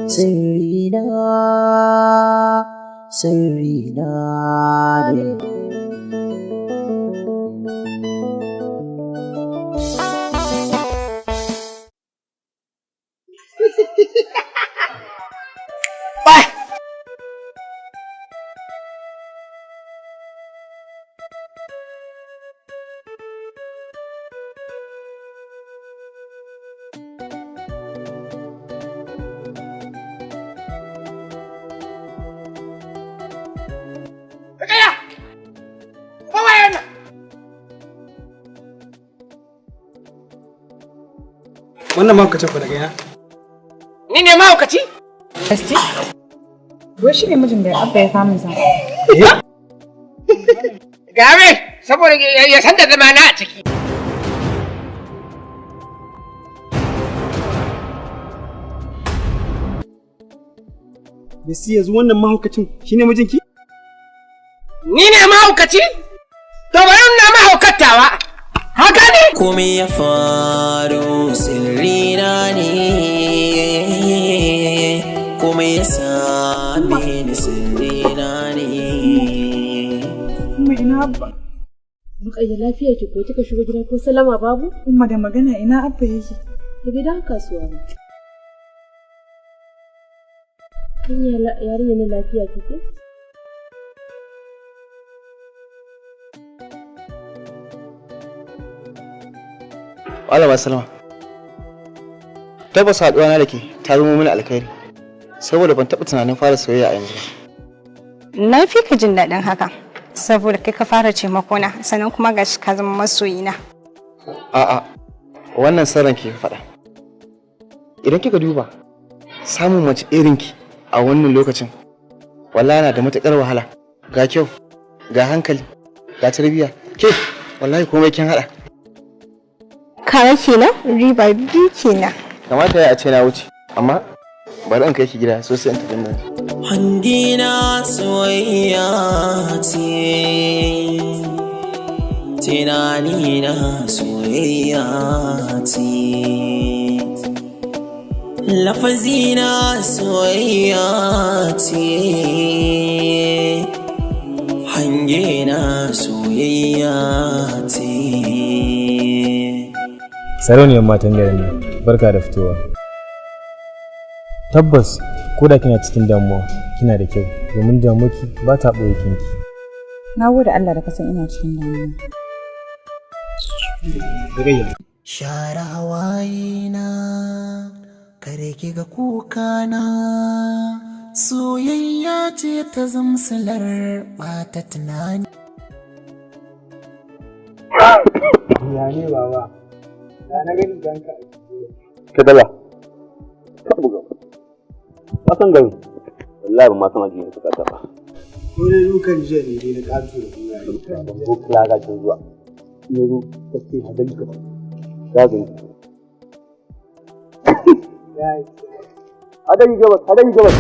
Sirrina, sirrina ne. Wannan mahaukacin fa daga ina? Ni ne mahaukaci? Asti? Wai shi ne mijin da Abba ya kamun sa. Game, saboda ya san da zama na a ciki. Messi yanzu wannan mahaukacin shi ne mijinki? Ni ne mahaukaci? To bari na mahaukatawa. Haka ne? Komai ya faru sirrina ne, komai ya same ni sirrina ne. Umma ina Abba. Rukayya lafiya ki ko kika shigo gida ko salama babu? Umma da magana ina Abba yake. Ki bi dan kasuwa ba. Kin yarinya na lafiya kike? Malama Salma, tabbas haɗuwa na da ke ta zama mini alkhairi, saboda ban taɓa tunanin fara soyayya a yanzu ba. Na fi ka jin daɗin haka, saboda kai ka fara taimakona, sannan kuma gashi ka zama masoyina. A'a, wannan sirrin ke faɗa. Idan kika duba, samun mace irinki a wannan lokacin, wallahi na da matuƙar wahala. Ga kyau, ga hankali, ga tarbiyya, ke wallahi komai kin haɗa. Kare kenan, riba biyu kenan. Kamata ya a ce na wuce, amma bari in kai ki gida sosai in tafi nan. Hangina soyayya ce, tunanina soyayya ce, lafazina soyayya ce, hangina soyayya ce. Sarauniyar matan garin nan, barka da fitowa. Tabbas, ko da kina cikin damuwa, kina da kyau, domin damuwarki ba ta ɓoye kinki. Na gode Allah da ka san ina cikin damuwa. Share hawayena, kare ki ga kukana, soyayya ce ta zamsilar ɓata tunani. Ya ne baba? Ya na gani ganka a cikin. Ka dala. Ka buga. Ba san gari. Wallahi ban ma san ajiye suka ta ba. Ko dai dukan jiya ne dai na ƙato da kuma. Ban ko kula ga kin zuwa. Ne zo kace hadari ka. Ka gani. Hadari gabas, hadari gabas.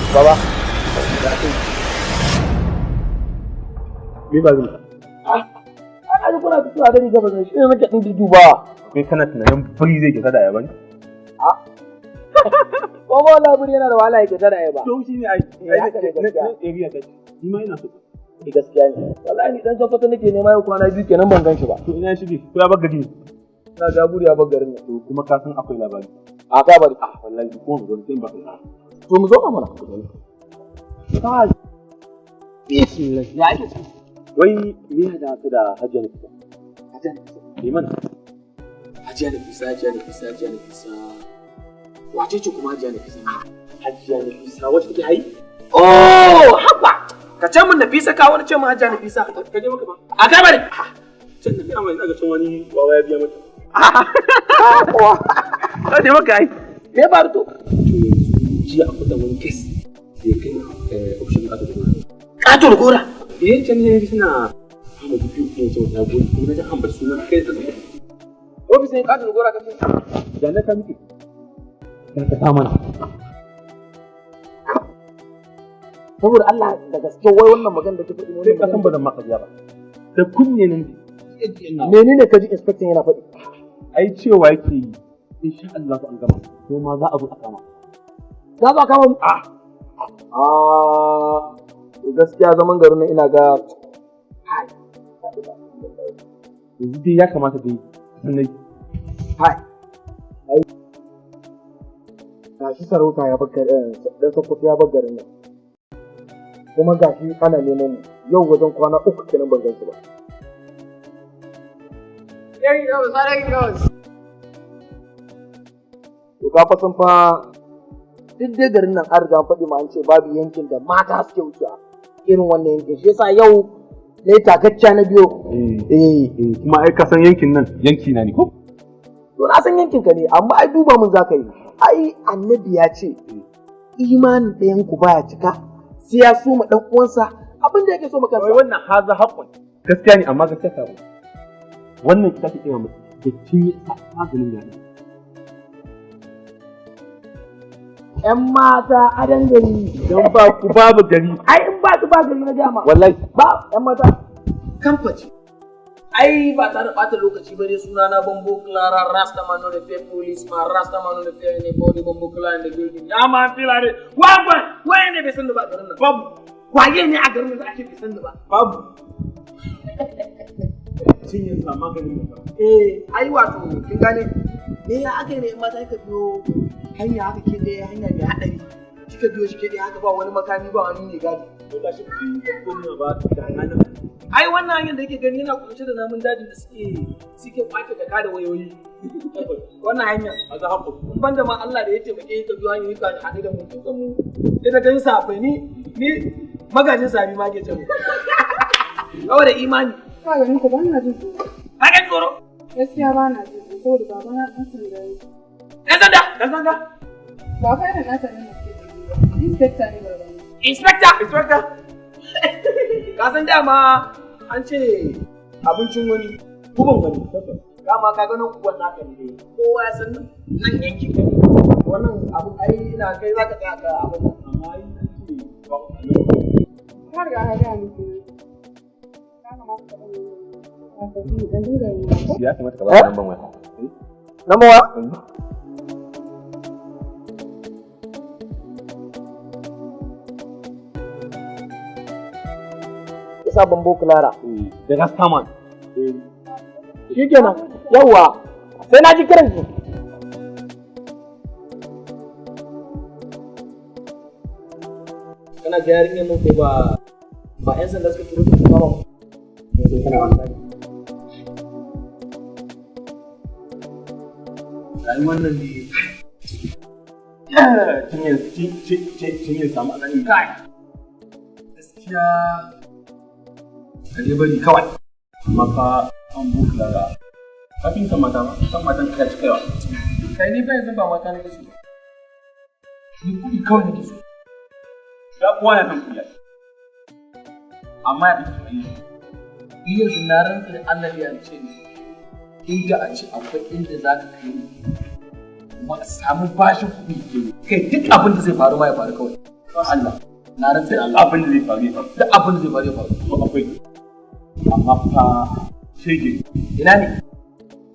Baba. Me ba zan? Ana ji kuna tafiya hadari gabas ne, shi ne nake ɗin dubawa. Kai kana tunanin biri zai kyauta da ayaba ne? Ko ba wala biri yana da wahala ya kyauta da ayaba. To shi ne ai. Haka ne gaskiya. Area ta ce. Ni ma ina so. Ni gaskiya ne. Wallahi ni dan Sokoto nake nema yau kwana biyu kenan ban gan shi ba. To ina shige? Ko ya bar gari ne? Ina ga buri ya bar garin nan. To kuma ka san akwai labari. A ka bari. Ah wallahi ko mu zo sai in baka. To mu zo mana. Kai. Bismillah. Ya ake ciki? Wai me ya da da Hajiya Nafisa? Hajiya Nafisa. Liman. Hajiya Nafisa, Hajiya Nafisa, Hajiya Nafisa. Wace ce kuma Hajiya Nafisa? Hajiya Nafisa wacce take hayi? Oh, haba. Ka ce min Nafisa ka wani ce min Hajiya Nafisa. Ka je maka ba. A ka bari. Can da biya mai ina ga can wani wawa ya biya mata. Ka je maka ai. Me ya faru to? To yanzu jiya akwai dan wani kes da ya kai option ƙato da gora. Ƙato da gora? Eh can ne suna Ahmadu biyu ne ce wata gori kuma na ji an bar sunan kai da tsaye. Ofisin ƙato da gora kace. Da na ka miki. Ka ta mana. Saboda Allah da gaske wai wannan magana da kake faɗi Sai ka san ba zan maka ba. Da kunne nan menene ka ji inspector yana faɗi? Ai cewa yake yi insha Allah an gama ko ma za a zo a kama. Za a zo a kama mu? Ah. Ah, gaskiya zaman garin nan ina ga yanzu dai ya kamata dai sanai. Hai. Ai. Gashi sarauta ya bar garin dan Sokoto ya bar garin nan. Kuma gashi ana neman mu yau wajen kwana 3 kenan ban gansu ba. There he goes, there he goes. To ka fa san fa duk dai garin nan an riga an faɗi ma an ce babu yankin da mata suke wucewa irin wannan yankin, shi yasa yau na yi takacciya na biyo. Eh, kuma ai ka san yankin nan yanki na ne ko? To na san yankin ka ne, amma ai duba mun za ka yi. Ai annabi ya ce imanin ɗayan ku baya cika sai ya so ma ɗan uwansa abin da yake so ma kansa. Wai wannan haza haƙƙun gaskiya ne, amma gaskiya ta wannan ita ke kira mutum da kin yi maganin yaɗa. ‘Yan mata a dangare. Don ba ku babu gari. Ai in ba su ba gari na jama. Wallahi. Ba ‘yan mata. Kamfaci. Ai ba tare da ɓata lokaci ba dai suna na Bambo Clara Rasta man no dey fear police man Rasta man no dey fear anybody Bambo Clara in the building. Ya ma feel it. Wagwan waye ne bai san da ba garin nan? Babu. Waye ne a garin nan ake bai san da ba? Babu. Cin yin sa maganin da. Eh ai wato kin gane me ya aka yi ne ‘yan mata kika biyo hanya haka ke ɗaya hanya mai haɗari kika biyo shi ke ɗaya haka ba wani makami ba wani mai gadi. Ko ga shi ki ba da hannun. Ai wannan hanyar da yake gani yana kunshe da namun dajin da suke kwace jaka da wayoyi. Wannan hanyar a za haƙo. In banda ma Allah da ya taimake ka biyo hanyoyi ka haɗu da mu kin san mu da na ganin safai ni magajin sabi ma ke ce mu. Saboda imani. Ka gani ko ba na jin tsoro. Ka gani tsoro? Gaskiya ba na jin tsoro saboda babana ɗan sanda ne. Ɗan sanda? Ɗan sanda? Ba fa irin ɗan sanda ne ke ba. Inspector ne babana. Inspector! Inspector! Ka san dama an ce abincin wani guban wani. Dama ka ganin uwan naka ne dai. Kowa ya san nan yankin ka ne. Wannan abu ai ina kai zaka tsaya ka abin nan. Amma ai an ce ba Ka riga ka gaya min kenan. Ya kamata ka ɗan yi ɗan dinga yin ko? Ya kamata ka ba ka lambar waya. Lambar waya? Isa Bambo Clara. Da Rastaman. Shi kenan, yawwa, sai na ji kiran ki. Kana ga yarinyar nan ko ba ba 'yan sanda suka turo ta kama mu? Kana wasa. Rayuwar nan ne. Cin yin samu alamin. Kai. Gaskiya ka dai bari kawai. Amma fa an buka lara. Kafin san mata ba, san matan ka ci kaiwa. Kai ni fa yanzu ba mata nake so. Ni kuɗi kawai nake so. Ya kowa na san kuɗi. Amma ya ɗauki kuɗi. Ni yanzu na rantsa da Allah ya ce ni. Inda a ce akwai inda za ka kai ni. Kuma a samu bashin kuɗi. Kai duk abin da zai faru ma ya faru kawai. Allah. Na rantsa da Allah. Abin da zai faru ya faru. Duk abin da zai faru ya faru. To akwai. Amma fa shege. Ina ne?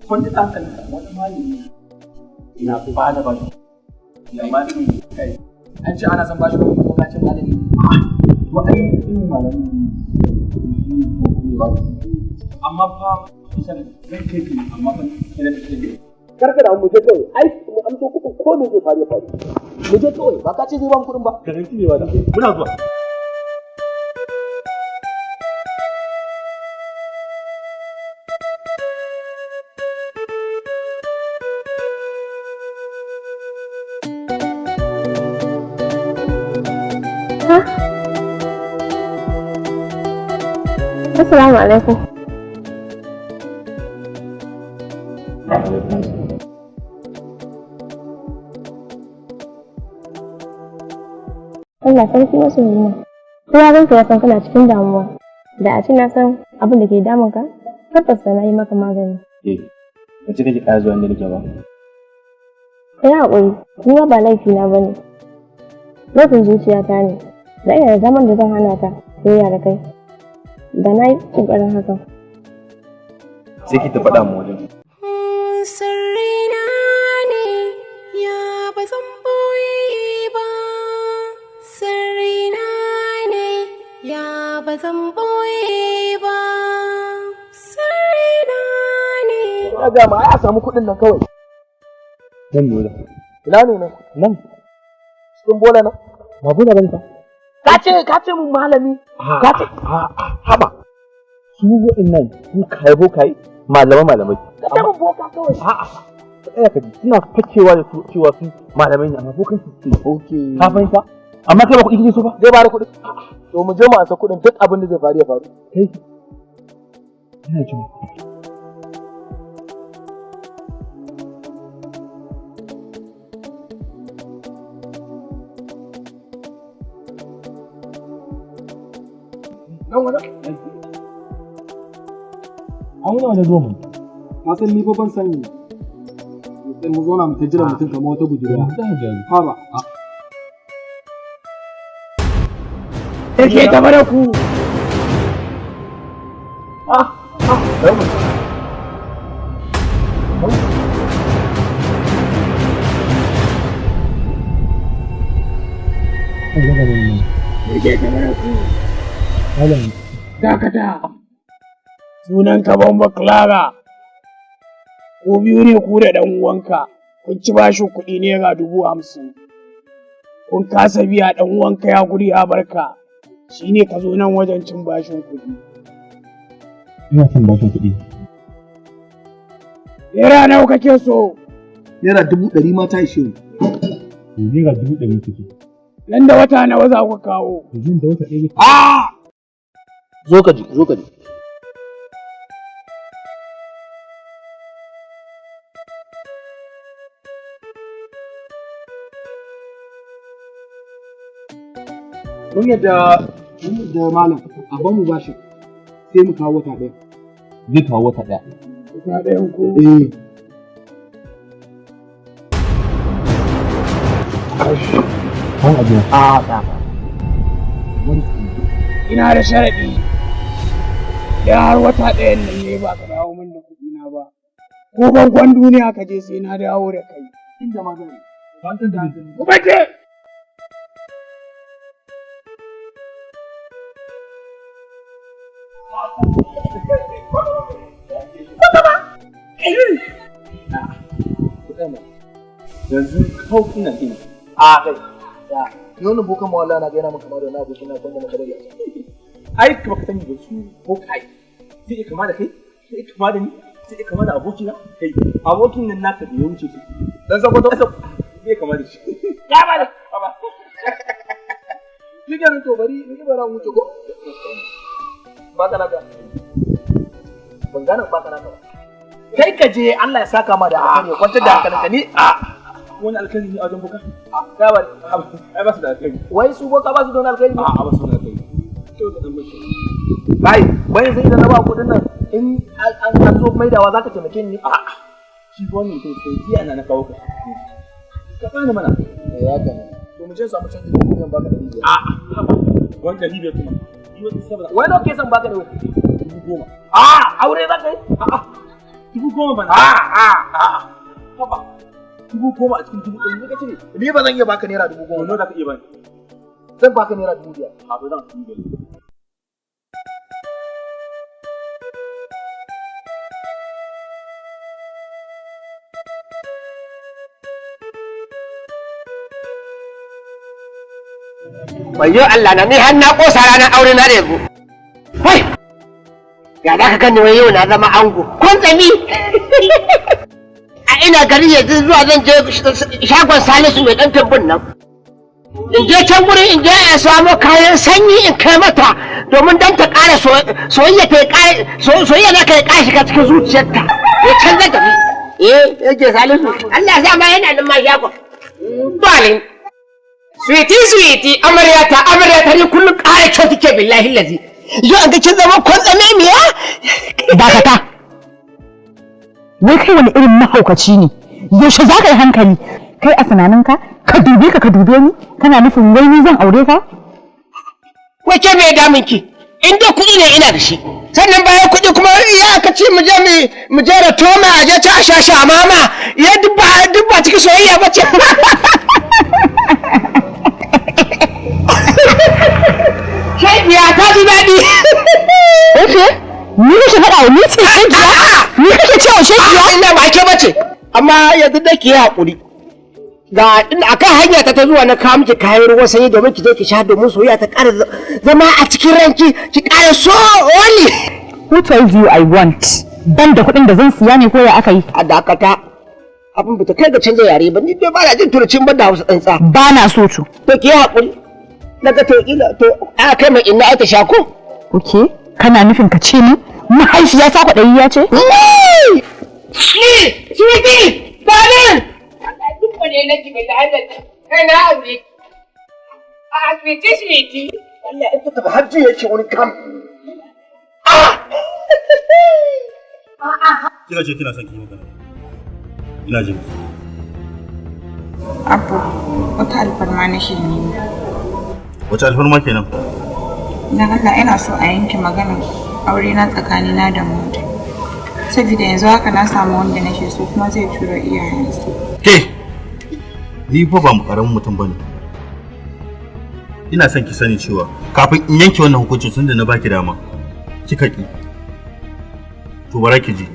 Kun ji hankali wani malami na ba da bashi. Ya malami kai. An ce ana son bashi kuɗi kuma ka ce malami. To ai irin malami ne. Amma fa kusan zan kai ki amma fa kina da kai. Karka da mu je kawai, ai mu amso kuɗin ko me zai faru ya faru. Mu je kawai, ba ka ce zai ba mu kuɗin ba. Garanti ne ba da. Muna zuwa. Assalamu alaikum. Allah sarki masoyina. Kowa ganka ya san kana cikin damuwa. Da a ce na san abin da ke damun ka, tabbas da na yi maka magani. Eh, ba cika ki ƙara zuwa inda nake ba. Ka yi haƙuri, ni ma ba laifina ba ne. Laifin zuciyata ne. Da ina da zaman da zan hana ta soyayya da kai. Da na yi ƙoƙarin hakan. Sai ki ta faɗa mu wajen. Sirrina ne ya ba zan boye ba. Sirrina ne ya ba zan boye ba. Sirrina ne. Ina ga ma ai a samu kuɗin nan kawai. Zan lura. Ina ne nan? Nan. Cikin bola nan? Ba bola bane fa. Ka ce mun malami. Ka ce haba. Su wa'annan bokaye bokaye malamai malamai. Ka ce mun boka kawai. A'a. Tsaya ka ji suna fakewa da su cewa su malamai ne amma bokan su suke. Okay. Ka fahimta? Amma kai ba kuɗi kake so ba? Zai bada kuɗi. To mu je mu ansa kuɗin duk abin da zai faru ya faru. Kai. Ina jin. Nan wani? An wani wajen zuwa mu. Ka san ni fa ban san sai mu zauna mu ta jira mutum kamar wata budurwa. Ha ba. Yake tafa da ku. Ah, ah, Dakata. Sunan ka Bamba Clara. Ku biyu ne ku da ɗan uwanka. Kun ci bashin kuɗi ₦50,000. Kun kasa biya ɗan uwanka ya gudu ya barka. Shi ne ka zo nan wajen cin bashin kuɗi. Ina son bashin kuɗi. Naira nawa kake so? ₦100,000 ma ta ishe mu. ₦100,000 kuke. Nan da wata nawa za ku kawo? Yanzu da wata ɗaya. Ah! Zo ka ji, zo ka ji. Mun yadda malam a bamu bashin sai mu kawo wata ɗaya. Zai kawo wata ɗaya. Wata ɗayan ko? Eh. An ajiye. A da. Ina da sharaɗi. Idan har wata ɗayan nan yayi ba ka dawo min da kuɗi na ba. Ko bangon duniya ka je sai na dawo da kai. Inda ma zan yi. Ku bace! Yanzu kawai ina ina. A kai. Ya. Ni wannan bokan ma wallahi na ga yana min kama da wani abokin na wanda muka bari a can. Ai ka baka sani ba su bokaye. Zai iya kama da kai, zai iya kama da ni, zai iya kama da abokina. Kai abokin nan naka da ya wuce su. Dan saboda Zai kama da shi. Ya ba da. Shi kenan to bari ni bara wuce ko. Baka naka. Ban gane baka naka ba. Kai ka je Allah ya saka ma da alkhairi ya kwantar da hankalinka ni a wani alkhairi ne a wajen boka? Ka bari. Ai ba su da alkhairi. Wai su boka ba su da wani alkhairi ne? A'a ba su da alkhairi. To ka dan bashi. Kai, wai yanzu idan na ba kuɗin nan in an zo maidawa za ka taimake ni? A'a. Shi wannan kai sai jiya na kawo ka. Ka bani mana. Eh haka ne. To mu je samu canji da kuɗin baka 500. A'a. Haba. Wani 500 kuma. Ni wani saboda. Wai nawa ke son baka da wai? 10,000. A aure za ka yi? A'a. 10,000 bana. A'a a'a. Haba. 10,000 a cikin 100,000 ne ka cire. Ni ba zan iya baka ₦10,000. Nawa za ka iya bani? Zan baka ₦5,000. A ba zan 5,000. Wayo Allah na ni har na kosa ranar aure na da yanzu. Wai! Ya za ka gani wai yau na zama ango. Kun tsami! A ina gari yanzu zuwa zan je shagon Salisu mai ɗan tumbun nan. In je can gurin in je in samo kayan sanyi in kai mata domin dan ta ƙara soyayya ta ƙara soyayya na kai ƙara shiga cikin zuciyarta. Ya can zan tafi. Eh, yake Salisu. Allah ya sa ma yana nan ma shagon. Darling. Sweetie, sweetie, amarya ta, amarya ta ni kullum ƙara kyau kike billahi lazi. Yau an ga kin zama kwantsame miya? Dakata. Wai kai wani irin mahaukaci ne? Yaushe za ka yi hankali? Kai a tunaninka, ka dube ka ka dube ni, kana nufin wai ni zan aure ka? Wai ke me damun ki? In dai kuɗi ne ina da shi. Sannan bayan kuɗi kuma ya aka ce mu je mu je da toma a je ta a sha sha mama ya dubba dubba cikin soyayya ba ce. Shaibiya ta ji daɗi. Okay. Ni kake faɗa wa ni ce shegiya? Ni kake cewa shegiya? Ina ba ke bace. Amma yanzu da ki yi haƙuri. Ga akan hanya ta zuwa na kawo miki kayan ruwan sanyi domin ki je ki sha domin soyayya ta ƙara zama a cikin ranki ki ƙara so oli. Who told you I want? Ban da kuɗin da zan siya ne ko ya aka yi? A dakata. Abin bata kai ga canza yare ba ni dai ba na jin turucin ban da Hausa tsantsa. Ba na so to. To ki yi haƙuri. Daga to kila to a kai mai inna ai ta sha ko? Okay. Kana nufin ka ce ni mahaifiya ta kwaɗayi ce? Ni! Sweetie! Darling! Duk wane na ki bai da kai na aure. A sweetie sweetie. Allah in ta hajji yake wani kam. Kika ce kina son ki magana. Ina jin. Abu, wata alfarma nake nema. Wace alfarma kenan? Don Allah ina so a yanke maganar aure na tsakanina da Mudi. Saboda yanzu haka na samu wanda nake so kuma zai tura iyayensu. Ke! Ni fa ba karamin mutum bane. Ina son ki sani cewa kafin in yanke wannan hukuncin tunda na baki dama kika ki. To bara ki ji.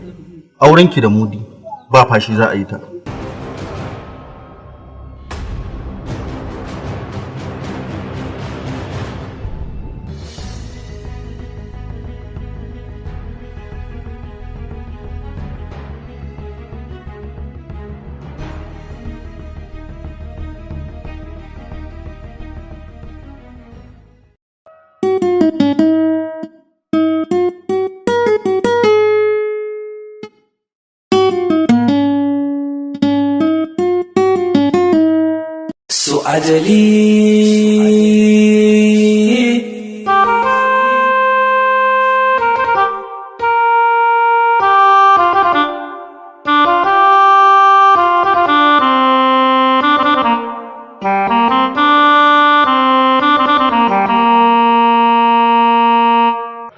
Aurenki da Mudi ba fashi za a yi ta. So ajali.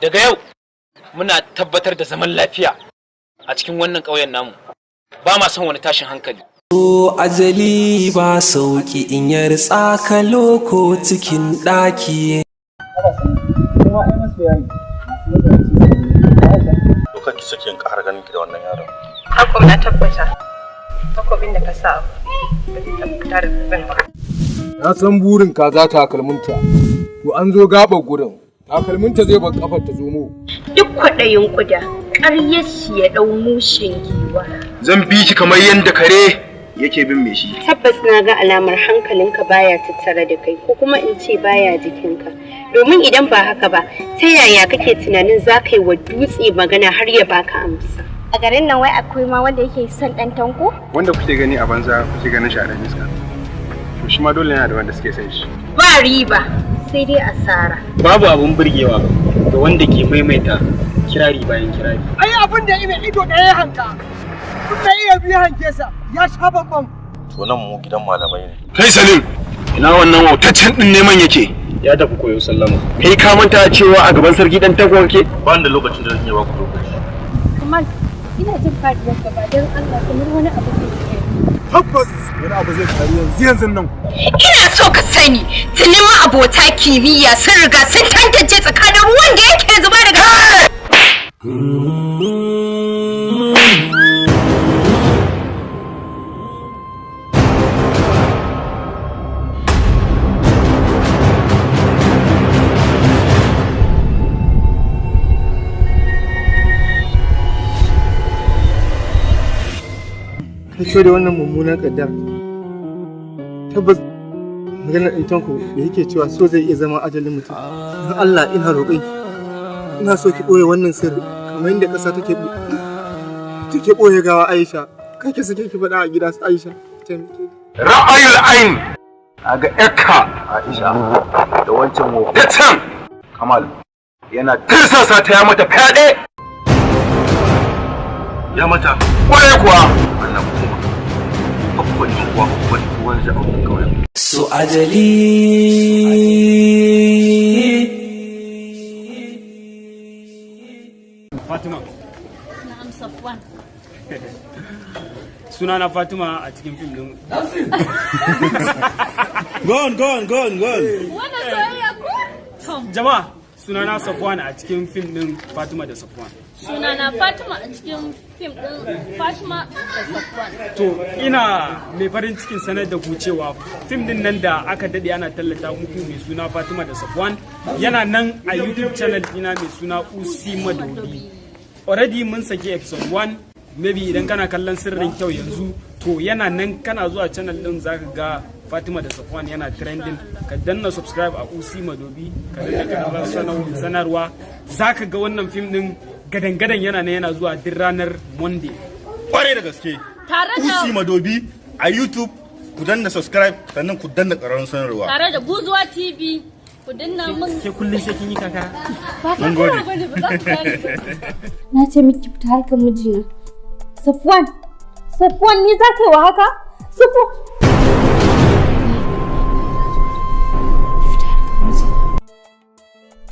Daga yau muna tabbatar da zaman lafiya a cikin wannan ƙauyen namu. Ba ma son wani tashin hankali. So ajali ba sauki in ya ritsa ka loko cikin ɗaki. To kar ki sake in ƙara ganin ki da wannan yaron. Hakum na tabbata takobin da ka sa ba zai taɓa fita da zan ba. Na san burin kaza takalminta. To an zo gaɓar gurin. Takalminta zai bar kafar ta zomo. Duk kwaɗayin ƙuda, ƙaryar shi ya ɗau mushen giwa. Zan bi ki kamar yadda kare yake bin mai shi. Tabbas na ga alamar hankalinka baya tattare da kai ko kuma in ce baya jikinka. Domin idan ba haka ba, ta yaya kake tunanin za ka yi wa dutse magana har ya baka amsa? A garin nan wai akwai ma wanda yake son ɗan tanko? Wanda kuke gani a banza kuke ganin shi a ɗan iska. To shi ma dole yana da wanda suke son shi. Ba riba, sai dai asara. Babu abun burgewa ga wanda ke maimaita kirari bayan kirari. Ai abin da ina ido ɗaya ya hanka. Duk da iya biyu hanke sa ya sha bambam. To nan mu gidan malamai ne. Kai Salim, ina wannan wautaccen din neman yake? Ya tafi koyo sallama. Kai ka manta cewa a gaban sarki dan tanko kake? Ba ni da lokacin da zan iya baku lokaci. Kamal, ina jin faduwar gaba don Allah kamar wani abu zai iya. Tabbas wani abu zai faru yanzu yanzu nan. Ina so ka sani, tuni abota kimiyya sun riga sun tantance tsakanin ruwan da yake zuba daga Kai da wannan mummunan kaddara. Tabbas maganar ɗin tanko da yake cewa so zai iya zama ajalin mutum. Don Allah ina roƙon ki. Ina so ki ɓoye wannan sirri kamar yadda ƙasa take take ɓoye gawa Aisha. Kar ki sake ki faɗa a gida su Aisha. Taimake ni. Ra'ayul ain a ga yakka Aisha da wancan wofaccen Kamal yana tirsasa ta ya mata fyaɗe. Ya mata. Kwarai kuwa. Allah ku taimaka. Babban kuwa babban kuwa zai auka kauyen. So ajali. Sunana Fatima a cikin fim din. Go on, go on, go on, go on. Wannan soyayya ko? Jama'a, sunana Safwan a cikin fim din Fatima da Safwan. Sunana Fatima a cikin fim din Fatima da Safwan. To, ina mai farin cikin sanar da ku cewa fim din nan da aka dade ana tallata muku mai suna Fatima da Safwan yana nan a YouTube channel dina mai suna Usi Madobi. Already mun saki episode 1, maybe idan kana kallon Sirrin Kyau yanzu, to yana nan, kana zuwa channel din zaka ga Fatima da Safwan yana trending. Ka danna subscribe a Usi Madobi, ka danna kararrawar sanarwa, zaka ga wannan fim din gadan-gadan yana nan, yana zuwa duk ranar Monday. Kwarai da gaske. Tare da Usi Madobi a YouTube, ku danna subscribe sannan ku danna ƙararrawar sanarwa. Tare da Buzuwa TV, ku danna mun. Ke kullum sai kin yi kakara. Ba Mun gode. kakara bane, ba za ku gane ba. Na ce miki fita harkar mijina. Safwan, Safwan, ni za ka yi wa haka? Safwan.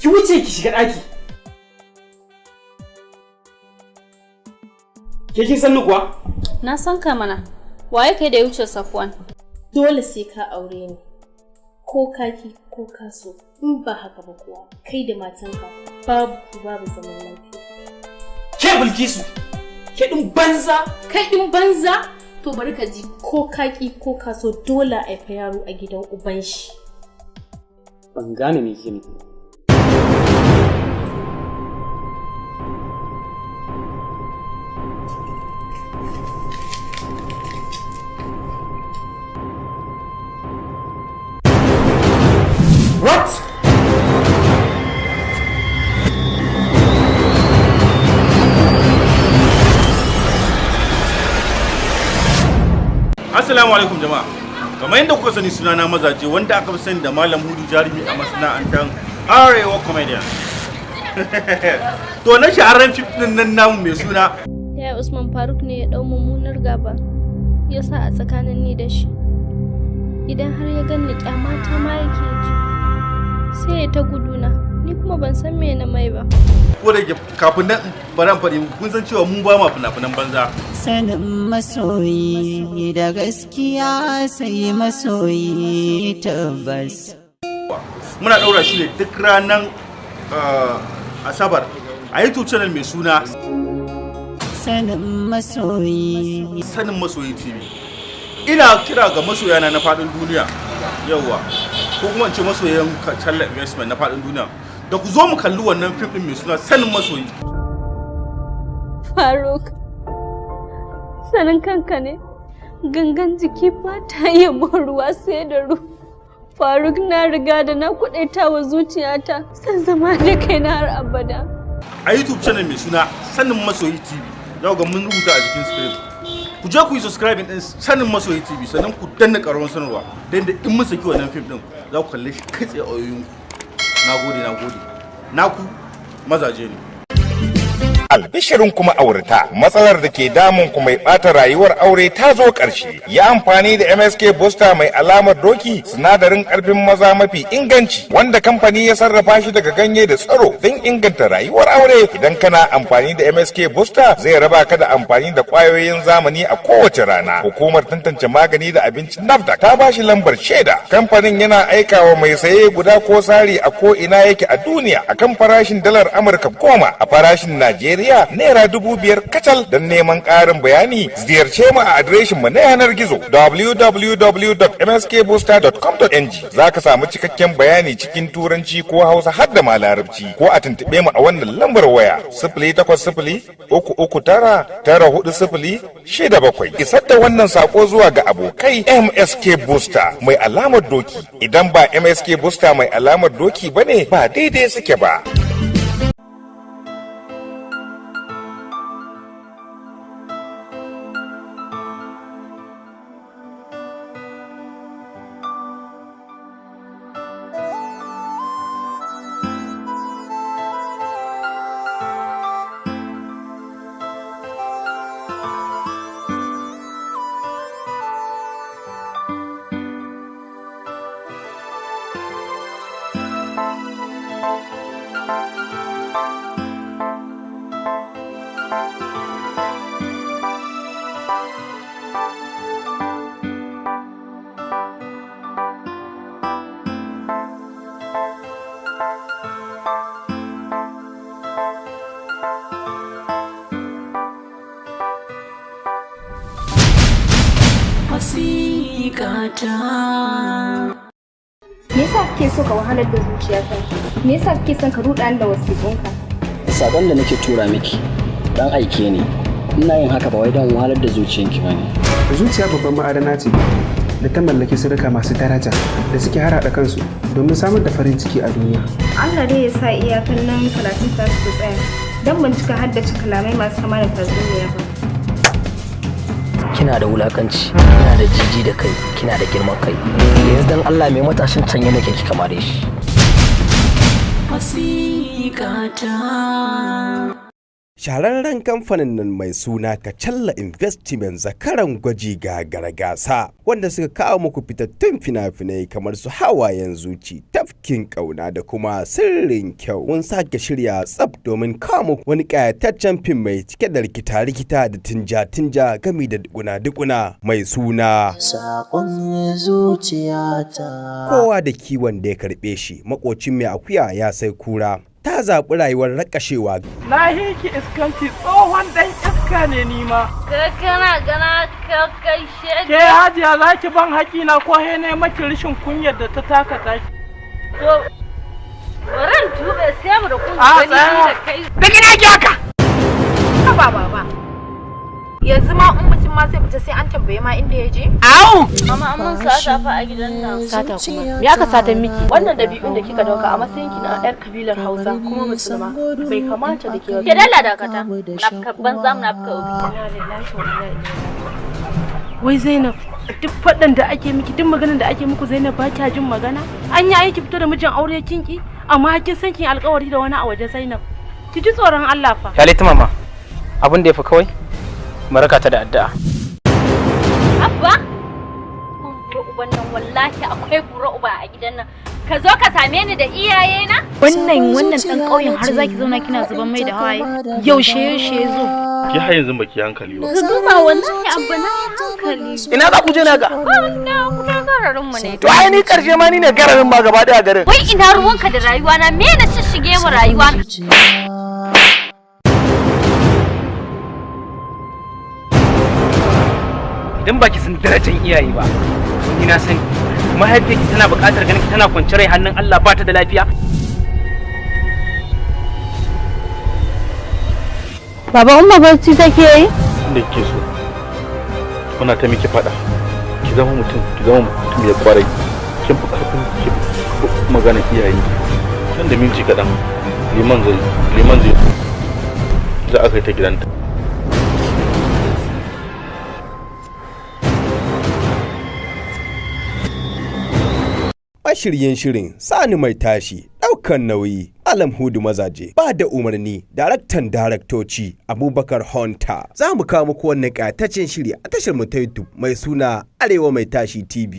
Ki wuce ki shiga ɗaki. Ke kin san ni kuwa? Na san ka mana. Waye kai da ya wuce Safwan? Dole sai ka aure ni. Ko kaki ko ka so. In ba haka ba kuwa, kai da matanka babu ku babu zaman lafiya. Ke Bilkisu, ke ɗin banza. Kai ɗin banza? To bari ka ji, ko kaki ko ka so, dole a haifa yaro a gidan uban shi. Ban gane me kike nufi. What? Assalamu alaikum jama'a. Kamar yadda kuka sani, sunana Mazaje, wanda aka fi sani da Malam Hudu, jarumi a masana'antar Arewa Comedian. To, na shahararren fim din nan namu mai suna Yaya Usman Faruk ne ya dau mummunar gaba ya sa a tsakanin ni da shi. Idan har ya ganni, kyamata ma yake ji. Sai ya ta guduna, ni kuma ban san me na mai ba. Ko da yake kafin nan bari in faɗi muku, kun san cewa mu ba ma fina-finan banza. Sanin masoyi da gaskiya sai masoyi tabbas. Muna ɗaura shi ne duk ranar Asabar a YouTube channel mai suna Sanin masoyi. Sanin Masoyi TV. Ina kira ga masoyana na faɗin duniya, yawwa, ko kuma in ce masoyan Kacalla Investment na faɗin duniya, da ku zo mu kalli wannan fim ɗin mai suna Sanin Masoyi. Faruk, sanin kanka ne, gangan jiki ba ta iya ruwa sai da ruwa. Faruk, na riga da na kudaita wa zuciyata san zama da kai na har abada. A YouTube channel mai suna Sanin Masoyi TV, za ku ga mun rubuta a jikin screen. Ku je ku yi subscribing din Sanin Masoyi TV sannan ku danna ƙararrawar sanarwa don da in mun saki wannan fim din za ku kalle shi kai tsaye a wayoyinku. Na gode, na gode. Naku Mazaje ne. Albishirin kuma aurata, matsalar da ke damun ku mai bata rayuwar aure ta zo ƙarshe. Yi amfani da MSK Booster mai alamar doki, sinadarin ƙarfin maza mafi inganci wanda kamfani ya sarrafa shi daga ganye da tsaro don inganta rayuwar aure. Idan kana amfani da MSK Booster, zai raba ka da amfani da ƙwayoyin zamani a kowace rana. Hukumar tantance magani da abinci NAFDAC ta ba shi lambar shaida. Kamfanin yana aikawa mai saye guda ko sari a ko ina yake a duniya akan farashin dalar Amurka 10, a farashin Najeriya ₦5,000 kacal. Don neman ƙarin bayani, ziyarce mu a adireshin mu na yanar gizo www.mskbooster.com.ng. Za ka samu cikakken bayani cikin Turanci ko Hausa har da ma Larabci, ko a tuntuɓe mu a wannan lambar waya: 08033994067. Isar da wannan sako zuwa ga abokai. MSK Booster mai alamar doki, idan ba MSK Booster mai alamar doki bane, ba daidai suke ba. Wasiƙata. Me yasa kake so ka wahalar da zuciyarka? Me yasa kake son ka ruɗa ni da wasiƙunka? Sakon da nake tura miki dan aike ne. Ina yin haka ba wai don wahalar da zuciyanki ba ne. Zuciya babban ma'adana ce da ta mallaki sirrika masu daraja da suke harhaɗa kansu domin samar da farin ciki a duniya. Allah dai ya sa iyakan nan karatun ta su tsaya. Don ban cika haddace kalamai masu kama da tatsuniya ba. Kina da wulakanci, kina da jiji da kai, kina da girman kai. Yanzu dan Allah mai matashin can yana ke kika mare shi. Wasiƙata. Shahararren kamfanin nan mai suna Kacalla Investment zakaran gwaji ga gargasa wanda suka kawo muku fitattun fina-finai kamar su hawayen zuci, tafkin kauna da kuma sirrin kyau. Mun sake shirya tsaf domin kawo muku wani ƙayataccen fim mai cike da rikita-rikita da tinja-tinja gami da dukuna-dukuna mai suna Saƙon zuciyata. Kowa da kiwon da ya karɓe shi, makocin mai akuya ya sai kura. Ta zaɓi rayuwar rakashewa. Na hiki iskanci tsohon ɗan iska ne ni ma. Ka kana gana ka kai shege. Ke hajiya za ki ban haƙina ko he ne maki rashin kunyar da ta taka taki. To bari in tube sai mu da kun A gani tsaya. da kai. Da gina ki haka. Haba baba. Yanzu ma in mutum ma zai fita sai an tambaye ma inda ya je? Au! Mama an mun sata fa a gidan nan. Sata kuma. Me aka satan miki? Wannan dabi'un da kika dauka a matsayin ki na yar kabilar Hausa kuma musulma bai kamata da ke. Ke dalla dakata. Munafika banza munafika ubi. Wai Zainab, duk faɗan da ake miki, duk maganar da ake muku Zainab ba kya jin magana? An yi ki fito da mijin aure kinki, amma kin san kin alƙawari da wani a waje Zainab. Ki ji tsoron Allah fa. Kyale ta mama. Abin da ya fi kawai mu raka ta da addu'a. Abba! Bura uban nan wallahi akwai bura uba a gidan nan. Ka zo ka same ni da iyayena? Wannan dan ƙauyen har zaki zauna kina zuban mai da hawaye. Yaushe yaushe ya zo? Ki har yanzu baki hankali ba. Ka duba wallahi abba na yi hankali. Ina za ku je na ga? Wannan kuta gararin mu ne. To ai ni karshe ma ni ne gararin ma gaba daya garin. Wai ina ruwanka da rayuwa na me na shishige mu rayuwa? Idan baki san darajar iyaye ba, ni na sani. Mahaifiyarki tana buƙatar ganin ki tana kwance rai hannun Allah ba ta da lafiya. Baba umma barci take yi? Inda kike so. Muna ta miki faɗa. Ki zama mutum, ki zama mutum ya kwarai. Kin fi ƙarfin ki magana iyayenki. Nan da minti kaɗan liman zai liman zai zo. Za a kai ta gidanta. Mashiryin shirin Sani Mai Tashi, ɗaukan nauyi, Alam Hudu Mazaje, ba da umarni, daraktan daraktoci Abubakar Hunter. Za mu kawo muku wannan ƙayataccen shiri a tashar mu ta YouTube mai suna Arewa Mai Tashi TV.